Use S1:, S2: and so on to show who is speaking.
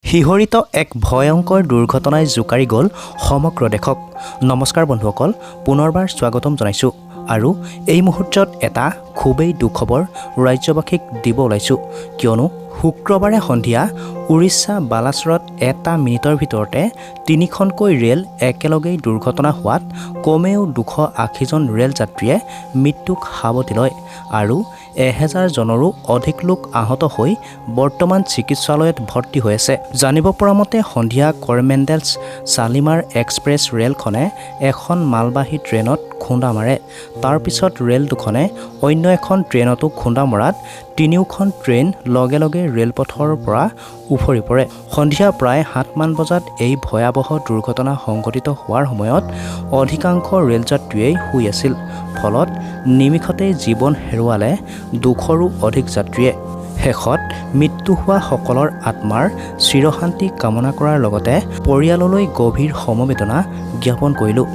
S1: শিহৰিত এক ভয়ংকৰ দুৰ্ঘটনাই জোকাৰি গ'ল সমগ্ৰ দেশক। নমস্কাৰ বন্ধুসকল, পুনৰবাৰ স্বাগতম জনাইছোঁ আৰু এই মুহূৰ্তত এটা খুবেই দুখবৰ ৰাজ্যবাসীক দিব ওলাইছোঁ, কিয়নো শুক্ৰবাৰে সন্ধিয়া উৰিষ্যা বালাচৰত এটা মিনিটৰ ভিতৰতে তিনিখনকৈ ৰেল একেলগেই দুৰ্ঘটনা হোৱাত কমেও 280জন ৰেল যাত্ৰীয়ে মৃত্যুক সাৱটি লয় আৰু 1000জনৰো অধিক লোক আহত হৈ বৰ্তমান চিকিৎসালয়ত ভৰ্তি হৈ আছে। জানিব পৰা মতে, সন্ধিয়া কৰমেণ্ডেলছ শালিমাৰ এক্সপ্ৰেছ ৰেলখনে এখন মালবাহী ট্ৰেইনত খুন্দা মাৰে। তাৰ পিছত ৰেল দুখনে অন্য এখন ট্ৰেইনতো খুন্দা মৰাত তিনিওখন ট্ৰেইন লগে লগে ৰেলপথৰ পৰা উফৰি পৰে। সন্ধিয়া প্ৰায় 7মান বজাত এই ভয়াৱহ দুৰ্ঘটনা সংঘটিত হোৱাৰ সময়ত অধিকাংশ ৰেলযাত্ৰীয়েই শুই আছিল। ফলত নিমিষতেই জীৱন হেৰুৱালে 200ৰো অধিক যাত্ৰীয়ে। শেষত মৃত্যু হোৱা সকলৰ আত্মাৰ চিৰশান্তি কামনা কৰাৰ লগতে পৰিয়াললৈ গভীৰ সমবেদনা জ্ঞাপন কৰিলোঁ।